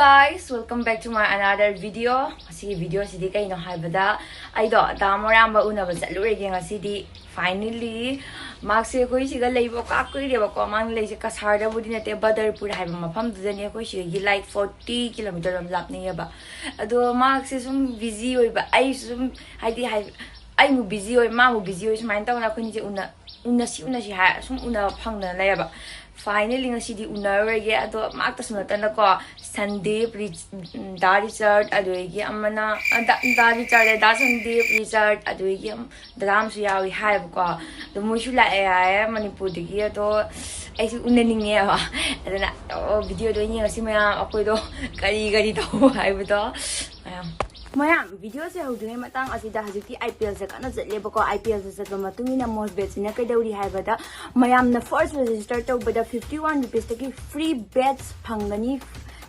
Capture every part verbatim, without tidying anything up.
Guys, welcome back to my another video. ꯉꯁꯤꯒꯤ video ꯁꯤꯗꯤ ꯀꯩꯅꯣ ꯍꯥꯏꯕꯗ, ꯑꯩꯗꯣ ꯗꯥ ꯃꯣꯔꯥꯝꯕ ꯎꯅꯕ ꯆꯠꯂꯨꯔꯒꯦ ꯉꯁꯤꯗꯤ꯫ Finally, ꯃꯍꯥꯛꯁꯦ ꯑꯩꯈꯣꯏ ꯁꯤꯒ ꯂꯩꯕ ꯀꯥ ꯀꯨꯏꯔꯦꯕꯀꯣ꯫ ꯃꯥꯅ ꯂꯩꯁꯦ ꯀꯁꯥꯔꯗꯕꯨꯗꯤ ꯅꯠꯇꯦ, ꯕꯗꯔꯄꯨꯔ ꯍꯥꯏꯕ ꯃꯐꯝꯗꯨꯗꯅꯦ꯫ ꯑꯩꯈꯣꯏ ꯁꯤꯗꯒꯤ like forty kilometer ꯑꯃ ꯂꯥꯞꯅꯩꯌꯦꯕ꯫ ꯑꯗꯣ ꯃꯍꯥꯛꯁꯦ ꯁꯨꯝ busy ꯑꯣꯏꯕ, ꯑꯩꯁꯨ ꯁꯨꯝ ꯍꯥꯏꯗꯤ ꯍꯥꯏ ꯑꯩꯃꯨꯛ busy ꯑꯣꯏ, ꯃꯥꯃꯨꯛ busy ꯑꯣꯏ, ꯁꯨꯃꯥꯏꯅ ꯇꯧꯅ ꯑꯩꯈꯣꯏꯅꯤꯁꯦ ꯎꯅ ꯎꯅꯁꯤ ꯎꯅꯁꯤ ꯍꯥꯏ ꯁꯨꯝ ꯎꯅꯕ ꯐꯪꯗꯅ ꯂꯩꯌꯦꯕ꯫ Finally, ꯉꯁꯤꯗꯤ ꯎꯅꯔꯨꯔꯒꯦ꯫ ꯑꯗꯣ ꯃꯍꯥꯛꯇꯁꯨ ꯅꯠꯇꯅꯀꯣ, ꯁꯟꯗꯤꯞ, ꯔꯤꯆ-, ꯎꯝ, ꯗꯥ ꯔꯤꯆꯥꯔꯠ, ꯑꯗꯨꯗꯒꯤ ꯑꯃꯅ, ꯑ, ꯗꯥ, ꯗꯥ ꯔꯤꯆꯥꯔꯠ, ꯗꯥ ꯁꯟꯗꯤꯞ, ꯔꯤꯆꯥꯔꯠ, ꯑꯗꯨꯗꯒꯤ ꯑꯝ-, ꯗꯗꯥ ꯑꯃꯁꯨ ꯌꯥꯎꯏ ꯍꯥꯏꯌꯦꯕꯀꯣ꯫ ꯑꯗꯣ ꯃꯣꯏꯁꯨ ꯂꯥꯛꯑꯦ ꯍꯥꯏꯌꯦ ꯃꯅꯤꯄꯨꯔꯗꯒꯤ꯫ ꯑꯗꯣ ꯑꯩꯁꯨ ꯎꯅꯅꯤꯡꯉꯦꯕ꯫ ꯑꯗꯨꯅ, ꯑꯣ, video ꯗꯣ ꯌꯦꯡꯉꯁꯤ ꯃꯌꯥꯝ, ꯑꯩꯈꯣꯏꯗꯣ ꯀꯔꯤ ꯀꯔꯤ ꯇꯧꯕ ꯍꯥꯏꯕꯗꯣ ꯃꯌꯥꯝ꯫ ꯃꯌꯥꯝ, video ꯁꯦ ꯍꯧꯗ꯭ꯔꯤꯉꯩ ꯃꯇꯥꯡ ꯑꯁꯤꯗ ꯍꯧꯖꯤꯛꯇꯤ I P L ꯁꯦ ꯀꯟꯅ ꯆꯠꯂꯦꯕꯀꯣ꯫ I P L ꯁꯦ ꯆꯠꯄ ꯃꯇꯨꯡ ꯏꯟꯅ ꯃꯣꯁꯕꯦꯠꯁꯤꯅ ꯀꯩꯗꯧꯔꯤ ꯍꯥꯏꯕꯗ, ꯃꯌꯥꯝꯅ first register ꯇꯧꯕꯗ fifty one rupees ꯇꯒꯤ free bets ꯐꯪꯒꯅꯤ,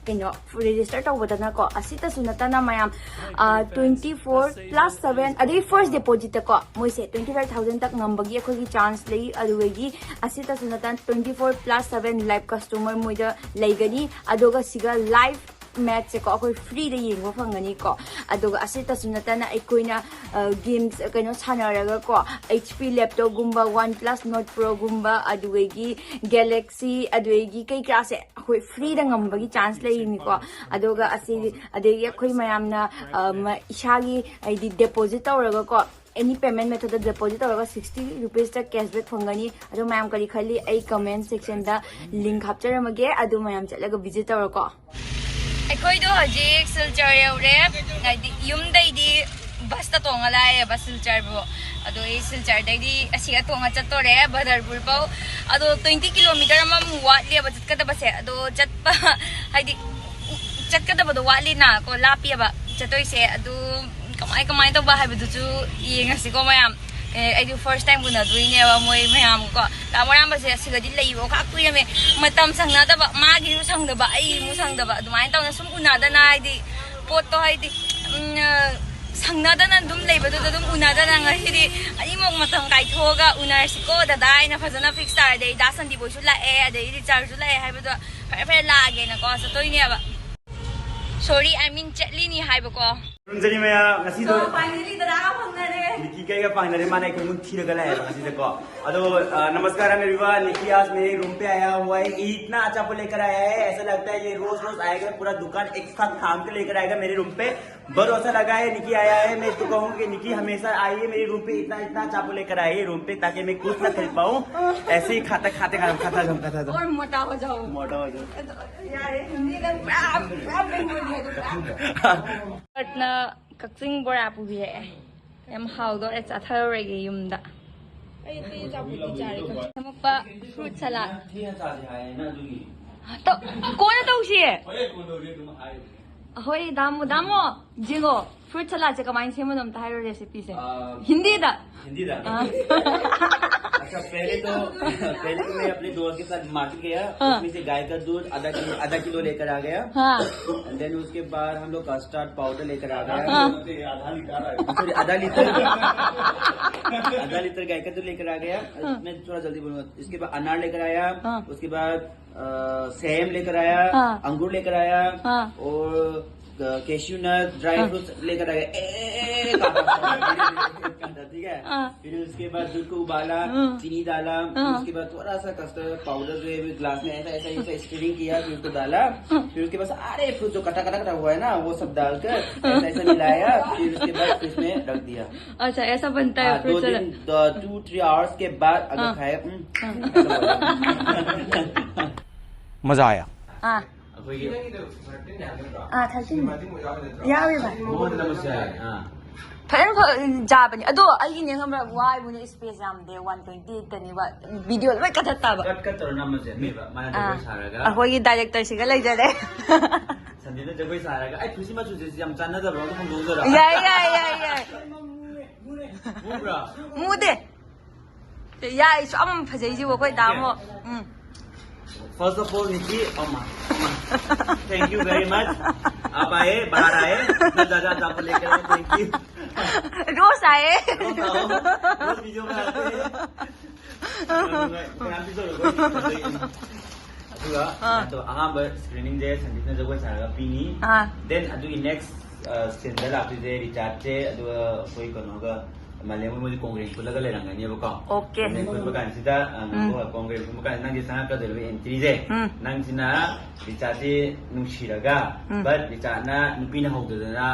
ꯀꯩꯅꯣ, register ꯇꯧꯕꯗꯅꯀꯣ꯫ ꯑꯁꯤꯇꯁꯨ ꯅꯠꯇꯅ ꯃꯌꯥꯝ, ꯑ, twenty four plus seven, ꯑꯗꯒꯤ first deposit ꯇꯀꯣ, ꯃꯣꯏꯁꯦ twenty five thousand ꯇꯛ ꯉꯝꯕꯒꯤ ꯑꯩꯈꯣꯏꯒꯤ chance ꯂꯩ꯫ ꯑꯗꯨꯗꯒꯤ ꯑꯁꯤꯇꯁꯨ ꯅꯠꯇꯅ twenty four plus seven live customer ꯃꯣꯏꯗ ꯂꯩꯒꯅꯤ꯫ ꯑꯗꯨꯒ ꯁꯤꯒ live match ꯁꯦꯀꯣ, ꯑꯩꯈꯣꯏ free ꯗ ꯌꯦꯡꯕ ꯐꯪꯒꯅꯤꯀꯣ꯫ ꯑꯗꯨꯒ ꯑꯁꯤꯇꯁꯨ ꯅꯠꯇꯅ ꯑꯩꯈꯣꯏꯅ, ꯑ, games, ꯀꯩꯅꯣ, ꯁꯥꯟꯅꯔꯒꯀꯣ, H P laptop ꯒꯨꯝꯕ, OnePlus Nord Pro ꯒꯨꯝꯕ, ꯑꯗꯨꯗꯒꯤ Galaxy, ꯑꯗꯨꯗꯒꯤ ꯀꯩ ꯀꯔꯥꯁꯦ ꯑꯩꯈꯣꯏ free ꯗ ꯉꯝꯕꯒꯤ chance ꯂꯩꯔꯤꯅꯤꯀꯣ꯫ ꯑꯗꯨꯒ ꯑꯁꯤ, ꯑꯗꯒꯤ ꯑꯩꯈꯣꯏ ꯃꯌꯥꯝꯅ, ꯑ, ꯃ-, ꯏꯁꯥꯒꯤ ꯍꯥꯏꯗꯤ deposit ꯇꯧꯔꯒꯀꯣ, any payment method ꯇ deposit ꯇꯧꯔꯒ sixty rupees ꯇ cashback ꯐꯪꯒꯅꯤ꯫ ꯑꯗꯣ ꯃꯌꯥꯝ ꯀꯔꯤ ꯈꯜꯂꯤ? ꯑꯩ comment section ꯗ link ꯍꯥꯞꯆꯔꯝꯃꯒꯦ, ꯑꯗꯨ ꯃꯌꯥꯝ ꯆꯠꯂꯒ visit ꯇꯧꯔꯣꯀꯣ꯫ ꯑꯩꯈꯣꯏꯗꯣ ꯍꯧꯖꯤꯛ ꯁꯤꯜꯆꯔ ꯌꯧꯔꯦ꯫ ꯍꯥꯏꯗꯤ ꯌꯨꯝꯗꯩꯗꯤ bus ꯇ ꯇꯣꯡꯉ ꯂꯥꯛꯑꯦꯕ ꯁꯤꯜꯆꯔꯕꯨ꯫ ꯑꯗꯣ ꯑꯩ ꯁꯤꯜꯆꯔꯗꯩꯗꯤ ꯑꯁꯤꯒ ꯇꯣꯡꯉ ꯆꯠꯇꯣꯔꯦ ꯕꯗꯔꯄꯨꯔ ꯐꯥꯎ꯫ ꯑꯗꯣ twenty kilometer ꯑꯃꯃꯨꯛ ꯋꯥꯠꯂꯦꯕ ꯆꯠꯀꯗꯕꯁꯦ꯫ ꯑꯗꯣ ꯆꯠꯄ ꯍꯥꯏꯗꯤ ꯆꯠꯀꯗꯕꯗꯣ ꯋꯥꯠꯂꯤꯅ ꯀꯣ, ꯂꯥꯞꯄꯤꯑꯕ ꯆꯠꯇꯣꯏꯁꯦ꯫ ꯑꯗꯨ ꯀꯃꯥꯏ ꯀꯃꯥꯏꯅ ꯇꯧꯕ ꯍꯥꯏꯕꯗꯨꯁꯨ ꯌꯦꯡꯉꯁꯤꯀꯣ ꯃꯌꯥꯝ꯫ ꯑꯦ, ꯑꯩꯗꯤ first time ꯎꯅꯗꯣꯏꯅꯦꯕ ꯃꯣꯏ ꯃꯌꯥꯝ ꯀꯣ꯫ ꯗꯥ ꯃꯣꯔꯥꯝꯕꯁꯦ ꯑꯁꯤꯒꯗꯤ ꯂꯩꯕ ꯈꯥꯛ ꯀꯨꯏꯔꯝꯃꯦ꯫ ꯃꯇꯝ ꯁꯪꯅꯗꯕ, ꯃꯥꯒꯤꯁꯨ ꯁꯪꯗꯕ, ꯑꯩꯒꯤꯁꯨ ꯁꯪꯗꯕ, ꯑꯗꯨꯃꯥꯏꯅ ꯇꯧꯅ ꯁꯨꯝ ꯎꯅꯗꯅ ꯍꯥꯏꯗꯤ ꯄꯣꯠꯇꯣ ꯍꯥꯏꯗꯤ, ꯎꯝ, ꯑ, ꯁꯪꯅꯗꯅ ꯑꯗꯨꯝ ꯂꯩꯕꯗꯨꯗ ꯑꯗꯨꯝ ꯎꯅꯗꯅ ꯉꯁꯤꯗꯤ ꯑꯅꯤꯃꯛ ꯃꯇꯝ ꯀꯥꯏꯊꯣꯛꯑꯒ ꯎꯅꯔꯁꯤꯀꯣ ꯗꯗꯥ ꯍꯥꯏꯅ ꯐꯖꯅ fix ꯇꯥꯔꯗꯤ꯫ ꯑꯩ ꯗꯥ ꯁꯟꯗꯤꯞ ꯍꯣꯏꯁꯨ ꯂꯥꯛꯑꯦ, ꯑꯗꯩ ꯔꯤꯆꯥꯔꯁꯨ ꯂꯥꯛꯑꯦ ꯍꯥꯏꯕꯗꯣ ꯐꯔꯦ ꯐꯔꯦ ꯂꯥꯛꯑꯒꯦꯅꯀꯣ ꯆꯠꯇꯣꯏꯅꯦꯕ꯫ Sorry, I mean ꯆꯠꯂꯤꯅꯤ ꯍꯥꯏꯕꯀꯣ꯫ ꯈꯨꯔꯨꯝꯖꯔꯤ ꯃꯌꯥꯝ, ꯉꯁꯤꯗꯣ ꯐꯥꯏꯅꯦꯂꯤ ꯗꯗꯥꯒ ꯐꯪꯅꯔꯦ꯫ ꯅꯤꯀꯤ ꯀꯩꯒ ꯐꯪꯅꯔꯦ, ꯃꯥꯅ ꯑꯩꯈꯣꯏ ꯃꯨꯛ ꯊꯤꯔꯒ ꯂꯥꯛꯑꯦꯕ ꯉꯁꯤꯗꯀꯣ꯫ ꯑꯗꯣ, ꯑ, नमस्कार है everyone, निकी आज मेरे रूम पे आया हुआ है, इतना अच्छा आपको लेकर आया है, ऐसा लगता है ये रोज रोज आएगा, पूरा दुकान एक साथ थाम के लेकर आएगा मेरे रूम पे। भरोसा लगा है, निकी आया है, मैं तो कहूँ कि निकी हमेशा आइए मेरे रूम पे, इतना इतना चाकू लेकर आइए रूम पे, ताकि मैं कुछ ना खरीद पाऊँ। ऐसे ही खाता खाता खाता खाता खाता खाता और मोटा हो जाओ। मोटा हो जाऊँ। यार, ये हिंदी का क्या क्या बोल दिया तो क्या? ꯅ ꯀꯛꯆꯤꯡ ꯕꯣꯔꯥ ꯄꯨꯕꯤꯔꯛꯑꯦ꯫ ꯌꯥꯝ ꯍꯥꯎꯗꯣꯔꯦ, ꯆꯥꯊꯔꯨꯔꯒꯦ ꯌꯨꯝꯗ꯫ ꯑꯩ ꯑꯇꯩ ꯑꯆꯥꯄꯣꯠꯇꯤ ꯆꯥꯔꯦ꯫ ꯁꯦꯝꯃꯛꯄ fruit salad꯫ ꯊꯦꯡꯅ ꯆꯥꯁꯦ ꯍꯥꯏꯌꯦꯅ ꯑꯗꯨꯒꯤ꯫ ꯇꯧ- ꯀꯣꯟꯅ ꯇꯧꯁꯤꯌꯦ꯫ ꯍꯣꯔꯦꯟ ꯀꯣꯟꯅ ꯇꯧꯁꯦ ꯑꯗꯨꯝ ꯍꯥꯏ꯫ ꯍꯣꯏ ꯗꯥꯃꯣ, ꯗꯥꯃꯣ, ꯌꯦꯡꯉꯣ, fruit saladꯁꯦ ꯀꯃꯥꯏꯅ ꯁꯦꯝꯕꯅꯣ ꯑꯝꯇ ꯍꯥꯏꯔꯣ recipeꯁꯦ꯫ ꯑ, ꯍꯤꯟꯗꯤꯗ꯫ हिंदी था। हाँ। अच्छा, पहले तो पहले तो मैं अपने दोस्त के साथ मार्केट गया। हाँ। उसमें से गाय का दूध आधा किलो आधा किलो लेकर आ गया। हाँ। एंड देन उसके बाद हम लोग कस्टर्ड पाउडर लेकर आ गया। हाँ। सॉरी, आधा लीटर। आधा लीटर गाय का दूध लेकर आ गया। मैं थोड़ा जल्दी बोलूंगा। इसके बाद अनार लेकर आया। हाँ। उसके बाद अ, सेब लेकर आया। हाँ। अंगूर लेकर आया। हाँ। और कैश्यू नट, ड्राई हाँ। फ्रूट्स लेकर आ गया। ए, ए, ए, ए, कहाँ था? ठीक है। हाँ। फिर उसके बाद दूध को उबाला, हाँ। चीनी डाला, फिर हाँ। उसके बाद थोड़ा सा कस्टर्ड पाउडर जो है ग्लास में ऐसा ऐसा ऐसा स्टिरिंग किया, फिर उसको डाला। फिर उसके बाद सारे फ्रूट जो कटा कटा कटा हुआ है ना, वो सब डालकर ऐसा ऐसा मिलाया। फिर उसके बाद फ्रिज में रख दिया। अच्छा, ऐसा बनता है हाँ, दो fruit दिन salad। दो टू थ्री आवर्स के बाद अगर हाँ। खाया, हम्म, हाँ। ऐसा बोला। मजा आया। हाँ। ꯑꯩꯈꯣꯏꯒꯤ ꯑꯥ, ꯊꯥꯔꯇꯤꯟ ꯌꯥꯎꯔꯤꯕ꯫ ꯃꯉꯣꯟꯗ ꯃꯁꯤ ꯍꯥꯏ꯫ ꯑꯥ꯫ ꯐꯖꯅ ꯐ- ꯌꯥꯕꯅꯤ ꯑꯗꯣ꯫ ꯑꯩꯒꯤꯅꯦ ꯈꯪꯕ꯭ꯔꯥ, ꯋꯥꯏꯕꯨꯅꯦ, ꯁ꯭ꯄꯦꯁ ꯌꯥꯝꯗꯦ, ꯋꯥꯟ ꯇ꯭ꯋꯦꯟꯇꯤ ꯑꯩꯠꯇꯅꯤꯕ꯫ ꯚꯤꯗꯤꯑꯣ ꯂꯣꯏ ꯀꯛꯊꯠꯇꯕ꯫ ꯀꯠ ꯀꯠ ꯇꯧꯔ ꯅꯝꯃꯁꯦ ꯃꯤꯕ ꯃꯥꯅ ꯖꯒꯣꯏ ꯁꯥꯔꯒ꯫ ꯑꯩꯈꯣꯏꯒꯤ ꯗꯥꯏꯔꯦꯛꯇꯔꯁꯤꯒ ꯂꯩꯖꯔꯦ꯫ ꯁꯟꯗꯤꯅ ꯖꯒꯣꯏ ꯁꯥꯔꯒ ꯑꯩ ꯐꯨꯔꯤꯠꯁꯤ ꯃꯆꯨꯁꯦ ꯌꯥꯝ ꯆꯥꯟꯅꯗꯕ꯭ꯔꯣ ꯑꯝꯇ ꯍꯣꯡꯗꯣꯛꯎꯖꯔꯣ꯫ ꯌꯥꯏ ꯌꯥꯏ ꯌꯥꯏ ꯌꯥꯏ꯫ ꯎꯕ꯭ꯔꯥ? ꯃꯨꯗꯦ꯫ ꯌꯥꯏ, ꯁꯨ ꯌꯥꯝ ꯐꯖꯩꯁꯤꯕꯨ ꯑꯩꯈꯣꯏ ꯗꯥꯃꯣ꯫ ꯎꯝ꯫ First of all, Nikki, oh my, thank you very much। आप आए, बाहर आए, इतना ज्यादा आप लेकर आए, thank you। रोज आए। रोज आओ, रोज वीडियो में आते हैं। प्रणाम भी करो, कोई दिक्कत नहीं। ꯑꯗꯨꯒ ꯑꯥ꯫ ꯑꯗꯣ ꯑꯍꯥꯟꯕ screeningꯁꯦ ꯁꯟꯗꯤꯞꯅ ꯖꯒꯣꯏ ꯁꯥꯔꯒ ꯄꯤꯅꯤ꯫ ꯑꯥ꯫ Then ꯑꯗꯨꯒꯤ next, ꯑ, sceneꯗ ꯂꯥꯛꯇꯣꯏꯁꯦ ꯔꯤꯆꯥꯔꯗꯁꯦ, ꯑꯗꯨꯒ ꯑꯩꯈꯣꯏ ꯀꯩꯅꯣꯒ ꯃꯥꯂꯦꯝ ꯃꯣꯏ ꯀꯣꯡꯒ꯭ꯔꯦꯡ ꯄꯨꯜꯂꯒ ꯂꯩꯔꯝꯒꯅꯦꯕꯀꯣ꯫ Okay꯫ ꯀꯣꯡꯒ꯭ꯔꯦꯡ ꯄꯨꯟꯕ ꯀꯥꯟꯁꯤꯗ, ꯑ, ꯎꯝ꯫ ꯉꯥꯏꯈꯣ, ꯀꯣꯡꯒ꯭ꯔꯦꯡ ꯄꯨꯟꯕ ꯀꯥꯟꯁꯤꯗ ꯅꯪꯁꯦ ꯆꯪꯉꯛꯀꯗꯣꯏꯅꯦꯕ entryꯁꯦ꯫ ꯎꯝ꯫ ꯅꯪꯁꯤꯅ ꯔꯤꯆꯥꯔꯗꯁꯦ ꯅꯨꯡꯁꯤꯔꯒ, ꯎꯝ꯫ But ꯔꯤꯆꯥꯔꯗꯅ ꯅꯨꯄꯤꯅ ꯍꯧꯗꯗꯅ,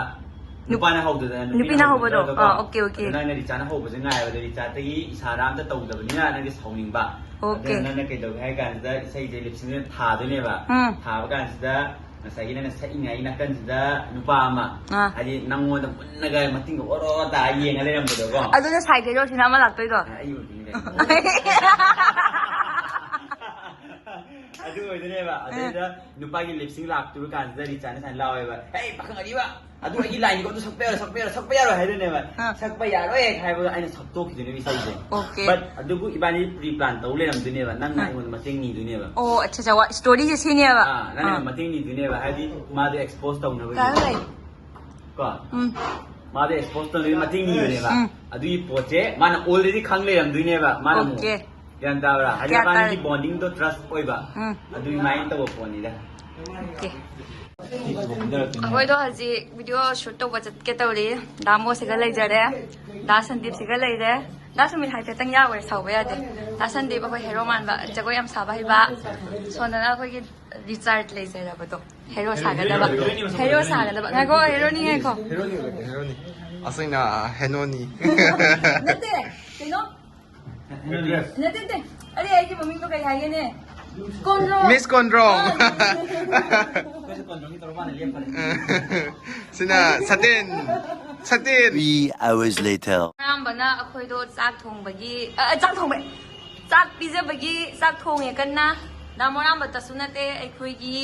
ꯅꯨꯞ-, ꯅꯨꯄꯥꯅ ꯍꯧꯗꯗꯅ ꯅꯨꯄꯤꯅ ꯅꯨꯄꯤꯅ ꯍꯧꯕꯗꯣ꯫ ꯍꯧꯗꯣꯏꯅꯦꯕꯀꯣ꯫ ꯑꯥ, okay, okay꯫ ꯑꯗꯣ ꯅꯪꯅ ꯔꯤꯆꯥꯔꯗꯅ ꯍꯧꯕꯁꯦ ꯉꯥꯏꯕꯗ ꯔꯤꯆꯥꯔꯗꯇꯒꯤ ꯏꯁꯥꯔꯥ ꯑꯝꯇ ꯇꯧꯗꯕꯅꯤꯅ ꯅꯪꯁꯦ ꯁꯥꯎꯅꯤꯡꯕ꯫ Okay꯫ ꯑꯗꯨꯅ ꯅꯪꯅ ꯀꯩꯗꯧꯒꯦ ꯍꯥꯏ ꯀꯥꯟꯁꯤꯗ ꯏꯁꯩꯁꯦ lip syncꯁꯦ ꯊꯥꯗꯣꯏꯅꯦꯕ꯫ ꯎꯝ꯫ ꯊꯥꯕ ꯀꯥꯟꯁꯤꯗ ꯉꯁꯥꯏꯒꯤ ꯅꯪꯅ ꯁꯛꯏꯉꯩ ꯅꯥꯀꯟꯁꯤꯗ ꯅꯨꯄꯥ ꯑꯃ, ꯑꯥ꯫ ꯍꯥꯏꯗꯤ ꯅꯪꯉꯣꯟꯗ ꯃꯨꯟꯅꯒ ꯃꯇꯤꯡꯒ ꯑꯣꯔꯣ ꯇꯥ ꯌꯦꯡꯉ ꯂꯩꯔꯝꯕꯗꯣꯀꯣ꯫ ꯑꯗꯨꯅ side heroꯁꯤꯅ ꯑꯃ ꯂꯥꯛꯇꯣꯏꯗꯣ꯫ ꯑ, ꯑꯩ ꯑꯣꯏꯗꯣꯏꯅꯦ ꯀꯩꯅꯣ꯫ ꯑꯗꯨ ꯑꯣꯏꯗꯣꯏꯅꯦꯕ꯫ ꯑꯗꯩꯗ ꯅꯨꯄꯥꯒꯤ lip sync ꯂꯥꯛꯇꯣꯏꯕ ꯀꯥꯟꯁꯤꯗ ꯔꯤꯆꯥꯔꯗꯅ ꯁꯨꯃꯥꯏꯅ ꯂꯥꯎꯋꯦꯕ, "ꯍꯦ, ꯄꯥꯈꯪ ꯑꯔꯤꯕ, ꯑꯗꯨ ꯑꯩꯒꯤ lineꯅꯤꯀꯣ, ꯑꯗꯨ ꯁꯛꯄ ꯌꯥꯔꯣꯏ, ꯁꯛꯄ ꯌꯥꯔꯣꯏ, ꯁꯛꯄ ꯌꯥꯔꯣꯏ" ꯍꯥꯏꯗꯣꯏꯅꯦꯕ꯫ ꯑꯥ꯫ "ꯁꯛꯄ ꯌꯥꯔꯣꯏ" ꯍꯥꯏꯕꯗ ꯑꯩꯅ ꯁꯛꯇꯣꯛꯈꯤꯗꯣꯏꯅꯦꯕ ꯏꯁꯩꯁꯦ꯫ Okay꯫ But ꯑꯗꯨꯕꯨ ꯏꯕꯥꯅꯤ pre plan ꯇꯧ ꯂꯩꯔꯝꯗꯣꯏꯅꯦꯕ, ꯅꯪꯅ ꯑꯥ꯫ ꯑꯩꯉꯣꯟꯗ ꯃꯇꯦꯡ ꯅꯤꯗꯣꯏꯅꯦꯕ꯫ ꯑꯣ, ꯑꯠꯆꯥ, ꯑꯠꯆꯥ, ꯋꯥ-, storyꯁꯦ ꯁꯤꯅꯦꯕ꯫ ꯑꯥ, ꯅꯪꯅ ꯑꯥ꯫ ꯃꯇꯦꯡ ꯅꯤꯗꯣꯏꯅꯦꯕ, ꯍꯥꯏꯗꯤ ꯃꯥꯗꯣ expose ꯇꯧꯅꯕꯒꯤ꯫ ꯀꯥꯏ ꯂꯩ? ꯀꯣ? ꯎꯝ꯫ ꯃꯥꯗꯣ expose ꯇꯧꯅꯕꯒꯤ ꯃꯇꯦꯡ ꯅꯤꯕꯅꯦꯕ꯫ ꯎꯝ꯫ ꯑꯗꯨꯒꯤ ꯄꯣꯠꯁꯦ ꯃꯥꯅ already ꯈꯪ ꯂꯩꯔꯝꯗꯣꯏꯅꯦꯕ, ꯃꯥꯅ ꯑꯃꯨꯛ꯫ Okay꯫ ꯒ꯭ꯌꯥꯟ ꯇꯥꯕ꯭ꯔꯥ? ꯍꯥꯏꯗꯤ ꯒ꯭ꯌꯥꯟ ꯇꯥꯔꯦ꯫ ꯃꯕꯥꯅꯤꯒꯤ bondingꯗꯣ trust ꯑꯣꯏꯕ꯫ ꯎꯝ꯫ ꯑꯗꯨꯒꯤ ꯃꯥꯏꯅ ꯇꯧꯕ ꯄꯣꯠꯅꯤꯗ꯫ Okay꯫ ꯑꯩꯈꯣꯏꯗꯣ ꯍꯧꯖꯤꯛ video shoot ꯇꯧꯕ ꯆꯠꯀꯦ ꯇꯧꯔꯤ꯫ ꯗꯥ ꯃꯣꯁꯤꯒ ꯂꯩꯖꯔꯦ, ꯗꯥ ꯁꯟꯗꯤꯞꯁꯤꯒ ꯂꯩꯔꯦ꯫ ꯗꯥ ꯁꯨꯃꯤꯠ ꯍꯥꯏꯐꯦꯠꯇꯪ ꯌꯥꯎꯈ꯭ꯔꯦ, ꯁꯥꯎꯕ ꯌꯥꯗꯦ꯫ ꯗꯥ ꯁꯟꯗꯤꯞ ꯑꯩꯈꯣꯏ hero ꯃꯥꯟꯕ, ꯖꯒꯣꯏ ꯌꯥꯝ ꯁꯥꯕ ꯍꯩꯕ꯫ ꯁꯣꯝꯗꯅ ꯑꯩꯈꯣꯏꯒꯤ ꯔꯤꯆꯥꯔꯗ ꯂꯩꯖꯔꯕꯗꯣ꯫ Hero ꯁꯥꯒꯗꯕ꯫ Hero ꯁꯥꯒꯗꯕ꯫ ꯉꯥꯏꯈꯣ, heroꯅꯤ ꯉꯥꯏꯈꯣ꯫ Heroꯅꯤ ꯑꯣꯏꯔꯒꯦ, heroꯅꯤ꯫ ꯑꯁꯦꯡꯅ ꯍꯦꯅꯣꯅꯤ꯫ ꯅꯠꯇꯦ, ꯀꯩꯅꯣ? Actress꯫ ꯅꯠꯇꯦ, ꯅꯠꯇꯦ꯫ ꯑꯔꯦ, ꯑꯩꯒꯤ ꯃꯃꯤꯡꯗꯣ ꯀꯩ ꯍꯥꯏꯒꯦꯅꯦ? ꯀꯣꯟꯗ꯭ꯔꯣ꯫ Miss ꯀꯣꯟꯗ꯭ꯔꯣ꯫ ꯑꯥ꯫ ꯑꯩꯈꯣꯏꯁꯨ ꯀꯣꯟꯗ꯭ꯔꯣꯒꯤ ꯇꯧꯔ ꯃꯥꯅ ꯂꯦꯞꯈꯔꯦ꯫ ꯁꯤꯅ ꯁꯇꯦꯟ꯫ ꯁꯇꯦꯟ꯫ Three hours later꯫ ꯑꯌꯥꯝꯕꯅ ꯑꯩꯈꯣꯏꯗꯣ ꯆꯥꯛ ꯊꯣꯡꯕꯒꯤ, ꯑ, ꯆꯥꯛ ꯊꯣꯡꯕ, ꯆꯥꯛ ꯄꯤꯖꯕꯒꯤ ꯆꯥꯛ ꯊꯣꯡꯉꯦ ꯀꯟꯅ꯫ ꯗꯥ ꯃꯣꯔꯥꯝꯕꯇꯁꯨ ꯅꯠꯇꯦ, ꯑꯩꯈꯣꯏꯒꯤ,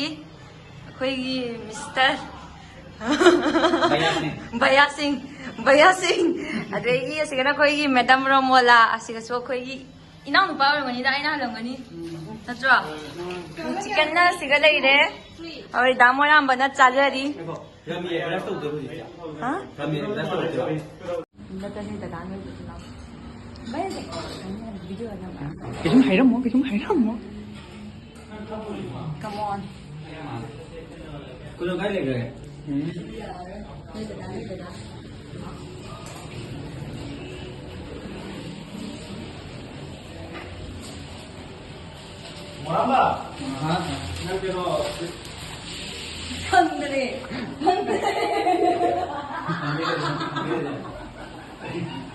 ꯑꯩꯈꯣꯏꯒꯤ ꯃꯤꯁꯇꯔ ꯚꯩꯌꯥ ꯁꯤꯡ꯫ ꯚꯩꯌꯥ ꯁꯤꯡ, ꯚꯩꯌꯥ ꯁꯤꯡ꯫ ꯑꯗꯒꯤ ꯑꯁꯤꯒꯅ ꯑꯩꯈꯣꯏꯒꯤ ꯃꯦꯗꯥꯝ ꯔꯣꯃꯣꯂꯥ, ꯑꯁꯤꯒꯁꯨ ꯑꯩꯈꯣꯏꯒꯤ ꯏꯅꯥꯎꯅꯨꯄꯥ ꯑꯣꯏꯔꯝꯒꯅꯤꯗ, ꯑꯩꯅ ꯍꯜꯂꯝꯒꯅꯤ꯫ ꯅꯠꯇ꯭ꯔꯣ? ꯆꯤꯛꯀꯟꯅ ꯑꯁꯤꯒ ꯂꯩꯔꯦ꯫ ꯍꯣꯏ, ꯗꯥ ꯃꯣꯔꯥꯝꯕꯅ ꯆꯥꯖꯔꯤ꯫ ꯔꯥꯃꯤ advertise ꯇꯧꯗꯣꯏꯔꯣ ꯍꯧꯖꯤꯛꯁꯦ? ꯍꯥ? ꯔꯥꯃꯤ advertise ꯇꯧꯗꯣꯏꯔꯣ? ꯅꯠꯇꯦ, ꯅꯣꯏ ꯗꯗꯥ ꯅꯣꯏꯗꯨꯁꯨ ꯂꯥꯎ꯫ ꯚꯥꯏ, video ꯌꯥꯝ ꯌꯥꯝ ꯀꯩꯁꯨꯝ ꯍꯥꯏꯔꯝꯃꯣ, ꯀꯩꯁꯨꯝ ꯍꯥꯏꯔꯝꯃꯣ꯫ Come on. ꯀꯨꯂꯣ ꯀꯥꯏ ꯂꯩꯈ꯭ꯔꯒꯦ? ꯃꯣꯔꯥꯝꯕ, ꯅꯪ ꯀꯩꯅꯣ, ꯐꯪꯗ꯭ꯔꯦ꯫ ꯐꯪꯗ꯭ꯔꯦ꯫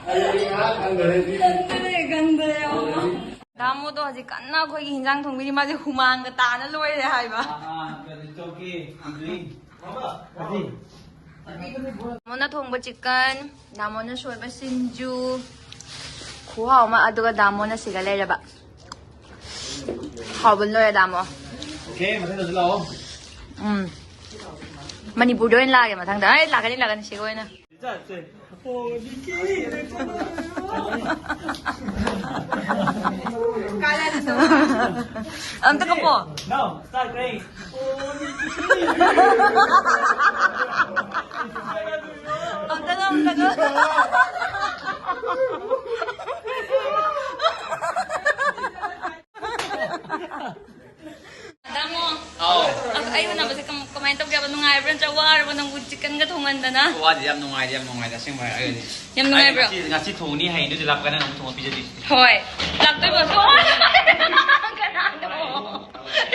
ꯑꯩ ꯉꯥꯏꯍꯥꯛ ꯈꯪꯗꯔꯦ꯫ ꯈꯪꯗ꯭ꯔꯦ, ꯈꯪꯗ꯭ꯔꯦ꯫ ꯗꯥꯃꯣꯗꯣ ꯍꯧꯖꯤꯛ ꯀꯟꯅ ꯑꯩꯈꯣꯏꯒꯤ ꯍꯤꯟꯖꯥꯡ ꯊꯣꯡꯕꯤꯔꯤ꯫ ꯃꯥꯁꯦ ꯍꯨꯃꯥꯡꯒ ꯇꯥꯅ ꯂꯣꯏꯔꯦ ꯍꯥꯏꯕ꯫ ꯗꯥꯃꯣꯅ ꯊꯣꯡꯕ ꯆꯤꯛꯀꯟ, ꯗꯥꯃꯣꯅ ꯁꯣꯏꯕ ꯁꯤꯡꯖꯨ, ꯈꯨꯍꯥꯎ ꯑꯃ, ꯑꯗꯨꯒ ꯗꯥꯃꯣꯅ ꯁꯤꯒ ꯂꯩꯔꯕ꯫ ꯍꯥꯎꯕ ꯂꯣꯏꯔꯦ ꯗꯥꯃꯣ꯫ ꯑꯣꯀꯦ, ꯃꯊꯪꯗꯁꯨ ꯂꯥꯛꯑꯣ꯫ ꯎꯝ꯫ ꯃꯅꯤꯄꯨꯔꯗ ꯑꯣꯏꯅ ꯂꯥꯛꯑꯒꯦ ꯃꯊꯪꯗ꯫ ꯑꯩ ꯂꯥꯛꯀꯅꯤ, ꯂꯥꯛꯀꯅꯤ, ꯁꯤꯒ ꯑꯣꯏꯅ꯫ ꯑꯝꯇ ꯀꯞꯄꯣ꯫ No, start playing. ꯑꯝꯇꯒ, ꯑꯝꯇꯒ꯫ ꯗꯥꯃꯣ꯫ ꯑꯁ, ꯑꯩ ꯎꯅꯕꯁꯦ ꯀꯃꯥꯏꯅ ꯇꯧꯒꯦꯕ? ꯅꯨꯡꯉꯥꯏꯕ꯭ꯔꯥ ꯅꯠꯇ꯭ꯔꯒ ꯋꯥꯔꯕ ꯅꯪꯕꯨ ꯆꯤꯛꯀꯟꯒ ꯊꯣꯡꯍꯟꯗꯅ? ꯋꯥꯗꯤ ꯌꯥꯝ ꯅꯨꯡꯉꯥꯏꯗꯤ, ꯌꯥꯝ ꯅꯨꯡꯉꯥꯏꯗ ꯑꯁꯦꯡꯕ ꯍꯥꯏꯔꯒꯗꯤ꯫ ꯌꯥꯝ ꯅꯨꯡꯉꯥꯏꯕ꯭ꯔꯣ? ꯑꯩ ꯉꯁꯤ, ꯉꯁꯤ ꯊꯣꯡꯅꯤ ꯍꯌꯦꯡꯗꯨꯗꯤ ꯂꯥꯛꯄ ꯀꯥꯟꯗ ꯑꯃꯨꯛ ꯊꯣꯡꯉ ꯄꯤꯖꯗꯣꯏꯁꯤꯗꯤ꯫ ꯍꯣꯏ꯫ ꯂꯥꯛꯇꯣꯏꯕ꯫ ꯀꯅꯥꯅꯣ?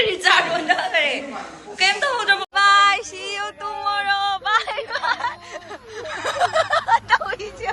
ꯔꯤꯆꯥꯔꯗ ꯑꯣꯟꯊꯈ꯭ꯔꯦ꯫ ꯀꯩꯝ ꯇꯧꯍꯧꯗ꯭ꯔꯕꯣ? Bye, see you tomorrow. Bye, bye. ꯇꯧꯔꯤꯁꯦ꯫